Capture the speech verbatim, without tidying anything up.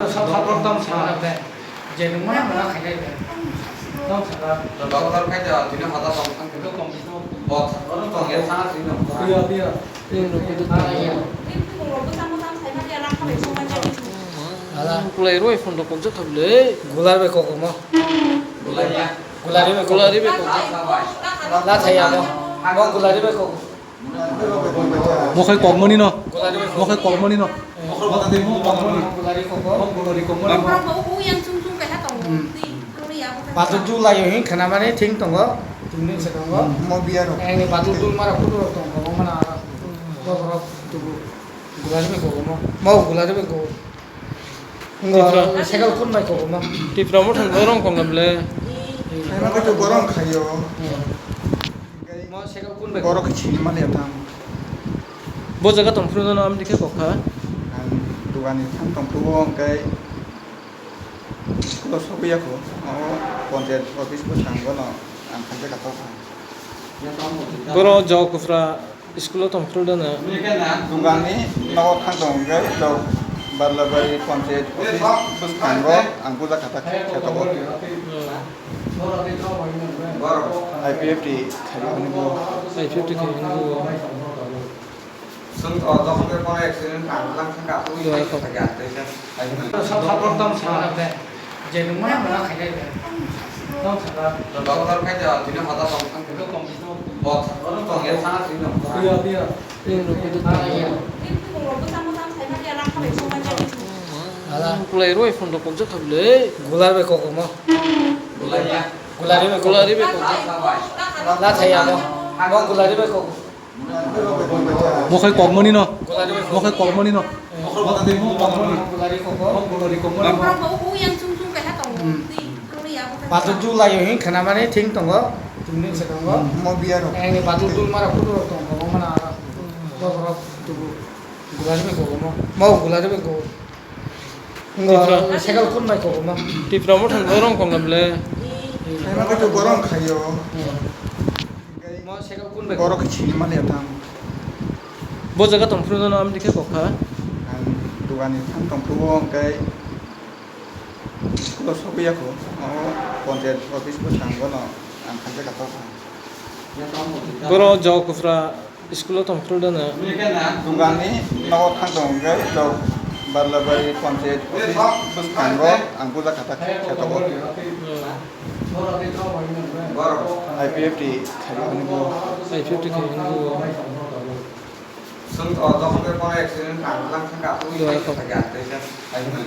Sa, sa, sa, tam sa. Je nung mana mana khai khai be. Tam sa. Doctor khai da, tini hota tong thang. Ko kom. Bot, oro tong ya, sana sini dong. Iya, iya. Iya, iya. Ala. Kulai roi phone rok kok jak kha bwle. Gular bai kok mo. Gular ya. Gulari bai kok. Gulari bai kok. La thaya mo. Mo gulari bai kok. Mo khai kok mani no. Gulari bai kok. Mo khai kok mani no. Mo khai kok mani. Gulari kok. Mo gulari kok mani. Bapra bo u yang chung chung kaha tong. Hmm. Di, ang ni ya bo. Batu dul layo hin khana mani thing tongo. Thing ni se tongo. Mo biya rok. Ang ni batu dul mara photo rok tongo. Mo mana. Bo borok tubu. Gulari bai kok mo. Mo gulari bai kok. Tipra. Ngo, sekal kun bai kok mo. Tipra mo thang borong kong gamle. Ai ma ko borong khayo. Mo sekal kun bai. Borok khe sini mani thang. Bo jaga tong phuru no am dikhe kok kha. Ang dugani thang tong phuru hwnkhe school o sogwi ya kho. O panchayat office bo thang bono ang khan jaga tong kha. Boro jok kufra. School o tong phuru dana. Dugani nogo thang tong hwnkhe chok Barlabari panchayat office bwskango ang puja kha ta khe tongo. I P F T khai hwnwi bo. I P F T khai hwnwi bo. Chwng to jokhon khe bono accident kha lang thang kha. Dua kha. Sa, sa, sa, tam sa. Je nung mana mana khai khai be. Tam sa. Doctor khai da, tini hota tong thang. Ko kom. Bot, oro tong ya, sana sini dong. Iya, iya. Iya, iya. Ala. Kulai roi phone rok kok jak kha bwle. Gular bai kok mo. Gular ya. Gulari bai kok. Gulari bai kok. La thaya mo. Mo gulari bai kok. Mo khai kok mani no. Mo khai kok mani no. Batu dul layo hin khana mani thing tongo. Thing ni se tongo. Mo biya rok. Ang ni batu dul mara photo rok tongo. Mo mana. Bo borok tubu. Gulari bai kok mo. Mo gulari bai kok. Ngo, Tipra. Sekal kun bai kok mo. Tipra mo thang borong kong gamle. Ai ma ko borong khayo. Mo sekal kun bai. Borok khe sini mani thang. Bo jaga tong phuru no am dikhe kok kha. Ang dugani thang tong phuru hwnkhe school o sogwi ya kho. O panchayat office bo thang bono ang khan jaga tong kha. Boro jok kufra. School o tong phuru dana. Dugani nogo thang tong hwnkhe chok Barlabari panchayat office bwskango ang puja kha ta khe tongo. I P F T khai hwnwi bo. I P F T khai hwnwi bo. Chwng to jokhon khe bono accident kha lang thang kha. Dua kha.